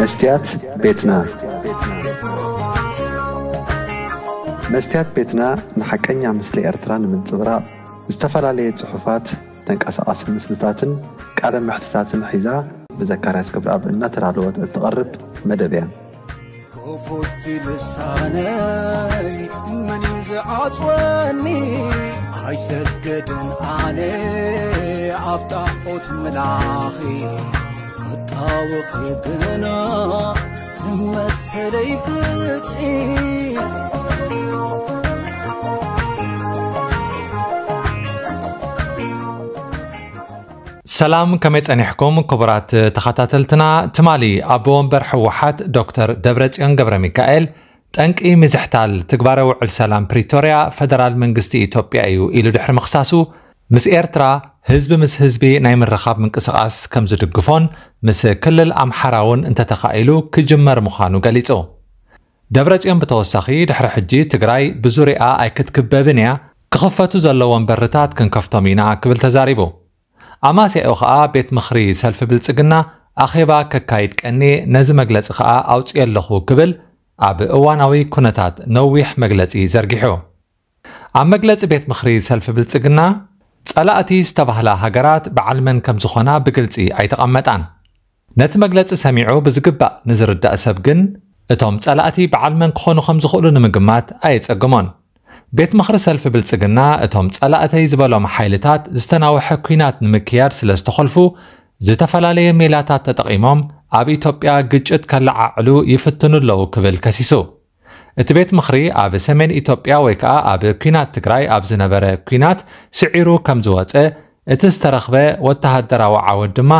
መስትያት ቤትና። መስትያት ቤትና ንሓቀኛ ምስሊ ኤርትራ ንምንጽብራቕ ዝተፈላለየ ጽሑፋት፣ ተንቀሳቓሲ ምስልታትን ቃለ መሕትታትን ሒዛ ብዘካርያስ ክብረኣብ እናተዳለወት እትቐርብ መደብ እያ። ክፉት ልሳነይ መን እዩ ዝዓጽወኒ? ኣይሰገድን ኣነ ኣብ ጣዖት ምላኺ፣ ክጣወኺ ግና ንመሰለይ ፍትሒ። ሰላም፣ ከመይ ጸኒሕኩም ክቡራት ተኸታተልትና? ትማሊ ኣቦ ወንበር ህወሓት ዶክተር ደብረጽዮን ገብረ ሚካኤል፣ ጠንቂ ምዝሕታል ትግባረ ውዕል ሰላም ፕሪቶርያ ፈደራል መንግስቲ ኢትዮጵያ እዩ ኢሉ ድሕሪ ምኽሳሱ፣ ምስ ኤርትራ ህዝቢ ምስ ህዝቢ ናይ ምርኻብ ምንቅስቓስ ከም ዝድግፎን ምስ ክልል ኣምሓራ እውን እንተተኻኢሉ ክጅመር ምዃኑ ገሊጹ። ደብረጽዮን ብተወሳኺ፣ ድሕሪ ሕጂ ትግራይ ብዙርያኣ ኣይክትክበብን እያ፣ ክኽፈቱ ዘለዎም በርታት ክንከፍቶም ኢና ክብል ተዛሪቡ። ኣማስያኡ ኸኣ ቤት ምኽሪ ሰልፊ ብልጽግና ኣኼባ ከካይድ ቀንየ፣ ነዚ መግለጺ ኸኣ ኣውጽኤ ኣለኹ ክብል ኣብ እዋናዊ ኩነታት ነዊሕ መግለጺ ዘርጊሑ። ኣብ መግለጺ ቤት ምኽሪ ሰልፊ ብልጽግና፣ ጸላእቲ ዝተባህላ ሃገራት በዓል መን ከም ዝኾና ብግልጺ ኣይተቐመጣን። ነቲ መግለጺ ሰሚዑ ብዝግባእ ንዝርዳእ ሰብ ግን፣ እቶም ጸላእቲ በዓል መን ክኾኑ ከም ዝኽእሉ ንምግማት ኣየጸግሞን። ቤት ምኽሪ ሰልፊ ብልጽግና፣ እቶም ጸላእተይ ዝበሎም ሓይልታት ዝተናውሐ ኲናት ንምክያድ ስለ ዝተኾልፉ፣ ዝተፈላለየ ሜላታት ተጠቒሞም ኣብ ኢትዮጵያ ግጭት ከለዓዕሉ ይፍትኑ ኣለዉ ክብል ከሲሱ። እቲ ቤት ምኽሪ ኣብ ሰሜን ኢትዮጵያ ወይ ከኣ ኣብ ኲናት ትግራይ ኣብ ዝነበረ ኲናት ስዒሩ ከም ዝወጸ፣ እቲ ዝተረኽበ ወተሃደራዊ ዓወት ድማ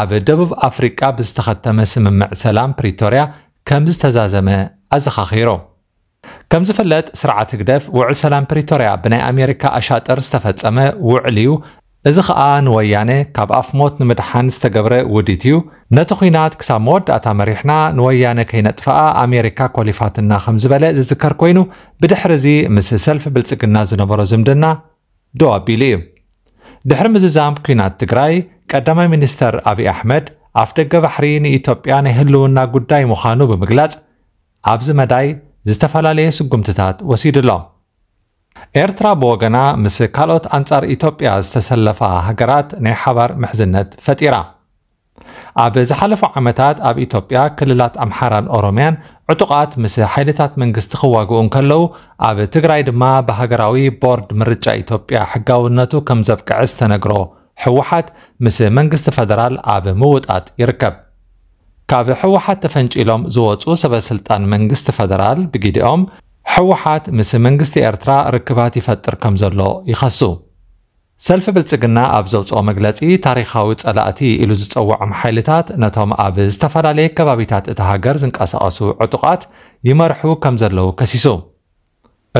ኣብ ደቡብ ኣፍሪቃ ብዝተኸተመ ስምምዕ ሰላም ፕሪቶርያ ከም ዝተዛዘመ ኣዘኻኺሩ። ከም ዝፍለጥ፣ ስርዓት ህግደፍ ውዕል ሰላም ፕሪቶርያ ብናይ ኣሜሪካ ኣሻጥር ዝተፈጸመ ውዕል እዩ። እዚ ኸኣ ንወያነ ካብ ኣፍ ሞት ንምድሓን ዝተገብረ ውዲት እዩ። ነቲ ኲናት ክሳብ መወዳእታ መሪሕና ንወያነ ከይነጥፍኣ ኣሜሪካ ኮሊፋትና ከም ዝበለ ዝዝከር ኮይኑ፣ ብድሕሪ እዚ ምስ ሰልፊ ብልጽግና ዝነበሮ ዝምድና ደው ኣቢሉ እዩ። ድሕሪ ምዝዛም ኲናት ትግራይ፣ ቀዳማይ ሚኒስተር ኣብይ ኣሕመድ ኣፍ ደገ ባሕሪ ንኢትዮጵያ ናይ ህልውና ጉዳይ ምዃኑ ብምግላጽ፣ ኣብዚ መዳይ ዝተፈላለየ ስጉምትታት ወሲዱ ኣሎ። ኤርትራ ብወገና ምስ ካልኦት ኣንጻር ኢትዮጵያ ዝተሰለፋ ሃገራት ናይ ሓባር ምሕዝነት ፈጢራ። ኣብ ዝሓለፉ ዓመታት ኣብ ኢትዮጵያ ክልላት ኣምሓራን ኦሮምያን ዕጡቓት ምስ ሓይልታት መንግስቲ ክዋግኡ እንከለዉ፣ ኣብ ትግራይ ድማ ብሃገራዊ ቦርድ ምርጫ ኢትዮጵያ ሕጋውነቱ ከም ዘብቅዐ ዝተነግሮ ህወሓት ምስ መንግስቲ ፈደራል ኣብ ምውጣጥ ይርከብ። ካብ ህወሓት ተፈንጪሎም ዝወጹ ሰበ ስልጣን መንግስቲ ፈደራል ብጊዲኦም ህወሓት ምስ መንግስቲ ኤርትራ ርክባት ይፈጥር ከም ዘሎ ይኸሱ። ሰልፊ ብልጽግና ኣብ ዘውጽኦ መግለጺ፣ ታሪኻዊ ጸላእቲ ኢሉ ዝጸውዖም ሓይልታት ነቶም ኣብ ዝተፈላለየ ከባቢታት እታ ሃገር ዝንቀሳቐሱ ዕጡቓት ይመርሑ ከም ዘለዉ ከሲሱ።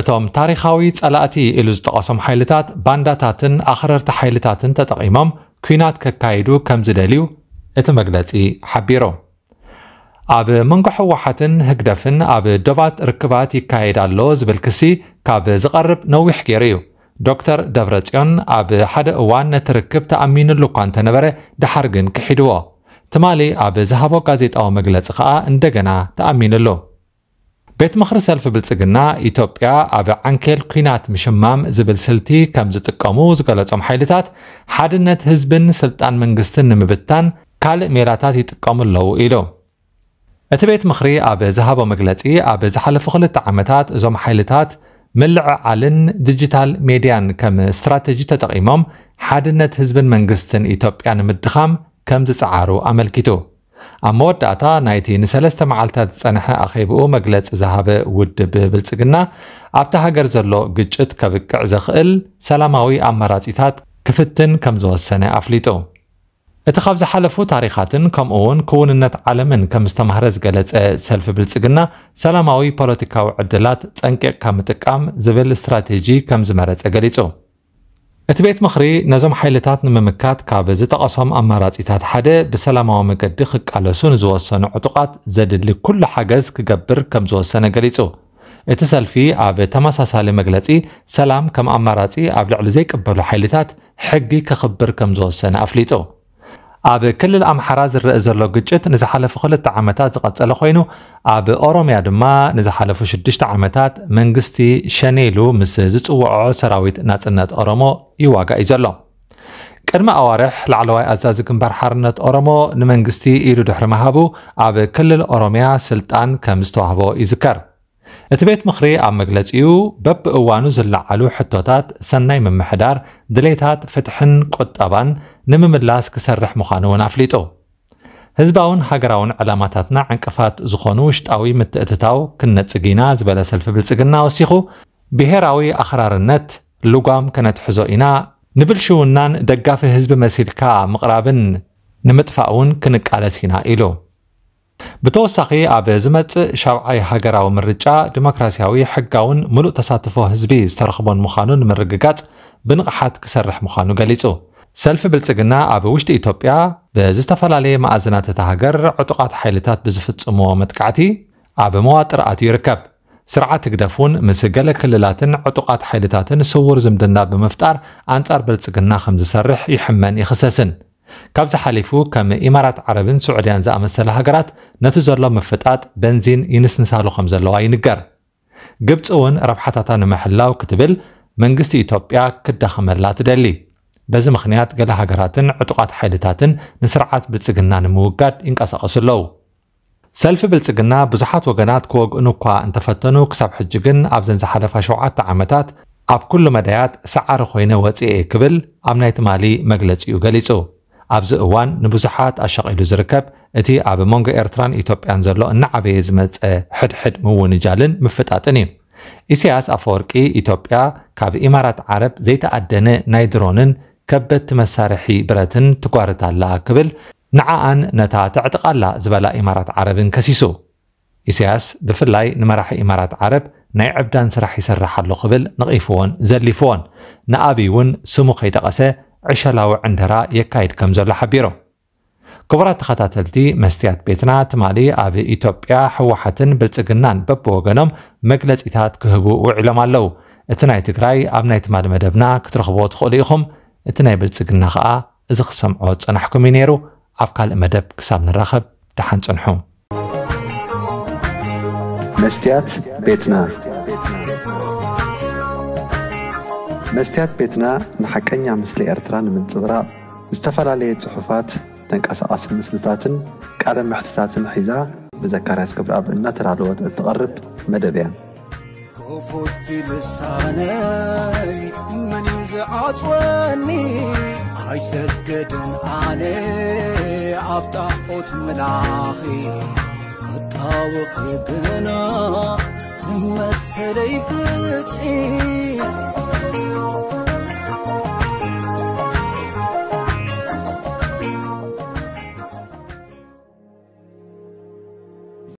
እቶም ታሪኻዊ ጸላእቲ ኢሉ ዝጠቐሶም ሓይልታት፣ ባንዳታትን ኣኽረርቲ ሓይልታትን ተጠቒሞም ኲናት ከካይዱ ከም ዝደልዩ እቲ መግለጺ ሓቢሩ። ኣብ መንጎ ህወሓትን ህግደፍን ኣብ ዶባት ርክባት ይካየድ ኣሎ ዝብል ክሲ ካብ ዝቐርብ ነዊሕ ገይሩ እዩ። ዶክተር ደብረጽዮን ኣብ ሓደ እዋን ነቲ ርክብ ተኣሚኑሉ እኳ እንተነበረ፣ ደሓር ግን ክሒድዎ። ትማሊ ኣብ ዝሃቦ ጋዜጣዊ መግለጺ ከኣ እንደገና ተኣሚኑሉ። ቤት ምኽሪ ሰልፊ ብልጽግና፣ ኢትዮጵያ ኣብ ዓንኬል ኲናት ምሽማም ዝብል ስልቲ ከም ዝጥቀሙ ዝገለጾም ሓይልታት፣ ሓድነት ህዝብን ስልጣን መንግስትን ንምብታን ካልእ ሜላታት ይጥቀሙ ኣለዉ ኢሉ። እቲ ቤት ምኽሪ ኣብ ዝሃቦ መግለጺ፣ ኣብ ዝሓለፉ ክልተ ዓመታት እዞም ሓይልታት ምልዕዓልን ዲጂታል ሜድያን ከም ስትራተጂ ተጠቒሞም ሓድነት ህዝብን መንግስትን ኢትዮጵያ ንምድኻም ከም ዝጸዓሩ ኣመልኪቱ። ኣብ መወዳእታ ናይቲ ንሰለስተ መዓልታት ዝጸንሐ ኣኼብኡ መግለጺ ዝሃበ ውድብ ብልጽግና፣ ኣብታ ሃገር ዘሎ ግጭት ከብቅዕ ዘኽእል ሰላማዊ ኣማራጺታት ክፍትን ከም ዝወሰነ ኣፍሊጡ። እቲ ካብ ዝሓለፉ ታሪኻትን ከምኡ እውን ክውንነት ዓለምን ከም ዝተማህረ ዝገለጸ ሰልፊ ብልጽግና፣ ሰላማዊ ፖለቲካዊ ዕድላት ጸንቂቕካ ምጥቃም ዝብል ስትራቴጂ ከም ዝመረጸ ገሊጹ። እቲ ቤት ምኽሪ ነዞም ሓይልታት ንምምካት ካብ ዝጠቐሶም ኣማራጺታት ሓደ ብሰላማዊ መገዲ ክቃለሱ ንዝወሰኑ ዕጡቓት ዘድሊ ኩሉ ሓገዝ ክገብር ከም ዝወሰነ ገሊጹ። እቲ ሰልፊ ኣብ ተመሳሳሊ መግለጺ፣ ሰላም ከም ኣማራጺ ኣብ ልዕሊ ዘይቅበሉ ሓይልታት ሕጊ ከኽብር ከም ዝወሰነ ኣፍሊጡ። ኣብ ክልል ኣምሓራ ዝረአ ዘሎ ግጭት ንዝሓለፉ ክልተ ዓመታት ዝቐጸለ ኮይኑ፣ ኣብ ኦሮምያ ድማ ንዝሓለፉ ሽዱሽተ ዓመታት መንግስቲ ሸኔ ኢሉ ምስ ዝጽውዖ ሰራዊት ናጽነት ኦሮሞ ይዋጋእ እዩ ዘሎ። ቅድሚ ኣዋርሕ ላዕለዋይ ኣዛዚ ግንባር ሓርነት ኦሮሞ ንመንግስቲ ኢዱ ድሕሪ ምሃቡ ኣብ ክልል ኦሮምያ ስልጣን ከም ዝተዋህቦ ይዝከር። እቲ ቤት ምኽሪ ኣብ መግለጺኡ በብእዋኑ ዝለዓሉ ሕቶታት ሰናይ ምምሕዳር፣ ድሌታት ፍትሕን ቁጠባን ንምምላስ ክሰርሕ ምዃኑ እውን ኣፍሊጡ። ህዝባውን ሃገራውን ዕላማታትና ዕንቅፋት ዝኾኑ ውሽጣዊ ምትእትታው ክነጽግ ኢና ዝበለ ሰልፊ ብልጽግና ወሲኹ፣ ብሄራዊ ኣኽራርነት ልጓም ከነትሕዞ ኢና፣ ንብልሽውናን ደጋፊ ህዝቢ መሲልካ ምቕራብን ንምጥፋእ እውን ክንቃለስ ኢና ኢሉ። ብተወሳኺ ኣብ ዝመጽእ ሻብዓይ ሃገራዊ ምርጫ ዲሞክራሲያዊ፣ ሕጋውን ምሉእ ተሳትፎ ህዝቢ ዝተረኽቦን ምዃኑ ንምርግጋጽ ብንቕሓት ክሰርሕ ምዃኑ ገሊጹ። ሰልፊ ብልጽግና ኣብ ውሽጢ ኢትዮጵያ ብዝተፈላለየ መኣዝናት እታ ሃገር ዕጡቓት ሓይልታት ብዝፍጽምዎ መጥቃዕቲ ኣብ መዋጥር ኣትዩ ይርከብ። ስርዓት ህግደፍ እውን ምስ ገለ ክልላትን ዕጡቓት ሓይልታትን ስውር ዝምድና ብምፍጣር ኣንጻር ብልጽግና ከም ዝሰርሕ ይሕመን ይኽሰስን። ካብዚ ሓሊፉ ከም ኢማራት ዓረብን ስዑድያን ዝኣመሰላ ሃገራት ነቲ ዘሎ ምፍጣጥ በንዚን ይንስንሳሉ ከም ዘለዋ ይንገር። ግብጺ እውን ረብሓታታ ንምሕላው ክትብል መንግስቲ ኢትዮጵያ ክዳኸመላ ትደሊ። በዚ ምኽንያት ገለ ሃገራትን ዕጡቓት ሓይልታትን ንስርዓት ብልጽግና ንምውጋድ ይንቀሳቐሱ ኣለዉ። ሰልፊ ብልጽግና ብዙሓት ወገናት ክወግእኑ እኳ እንተፈተኑ፣ ክሳብ ሕጂ ግን ኣብዘን ዝሓለፋ ሸውዓተ ዓመታት ኣብ ኩሉ መዳያት ሰዓሪ ኮይነ ወጺኤ ክብል ኣብ ናይ ትማሊ መግለጺኡ ገሊጹ። ኣብዚ እዋን ንብዙሓት ኣሻቒሉ ዝርከብ እቲ ኣብ መንጎ ኤርትራን ኢትዮጵያን ዘሎ እናዓበየ ዝመጸ ሕድሕድ ምውንጃልን ምፍጣጥን እዩ። ኢሳያስ ኣፈወርቂ፣ ኢትዮጵያ ካብ ኢማራት ዓረብ ዘይተኣደነ ናይ ድሮንን ከበድቲ መሳርሒ ብረትን ትጓርት ኣላ ክብል፣ ንዓኣን ነታ ተዕጥቓላ ዝበላ ኢማራት ዓረብን ከሲሱ። ኢሳያስ ብፍላይ ንመራሒ ኢማራት ዓረብ ናይ ዕብዳን ስራሕ ይሰርሕ ኣሎ ክብል ነቒፍዎን ዘሊፍዎን፣ ንኣብይ እውን ስሙ ከይጠቐሰ ዕሸላዊ ዕንደራ የካይድ ከም ዘሎ ሓቢሩ። ክቡራት ተኸታተልቲ መስትያት ቤትና፣ ትማሊ ኣብ ኢትዮጵያ ህወሓትን ብልጽግናን በብወገኖም መግለጺታት ክህቡ ውዒሎም ኣለዉ። እቲ ናይ ትግራይ ኣብ ናይ ትማሊ መደብና ክትረኽብዎ ትኽእሉ ኢኹም። እቲ ናይ ብልጽግና ኸኣ እዚ ክሰምዖ ዝጸናሕኩም እዩ ነይሩ። ኣብ ካልእ መደብ ክሳብ ንራኸብ ደሓን ጽንሑ። መስትያት ቤትና። መስትያት ቤትና ንሓቀኛ ምስሊ ኤርትራ ንምንጽብራቕ ዝተፈላለየ ጽሑፋት፣ ተንቀሳቓሲ ምስልታትን ቃለ መሕትታትን ሒዛ ብዘካርያስ ክብረኣብ እናተዳለወት እትቐርብ መደብ እያ። ክፉት ልሳነይ መን እዩ ዝዓጽወኒ? ኣይሰገድን ኣነ ኣብ ጣዖት ምላኺ ክጣወኺ ግና ንመሰለይ ፍትሒ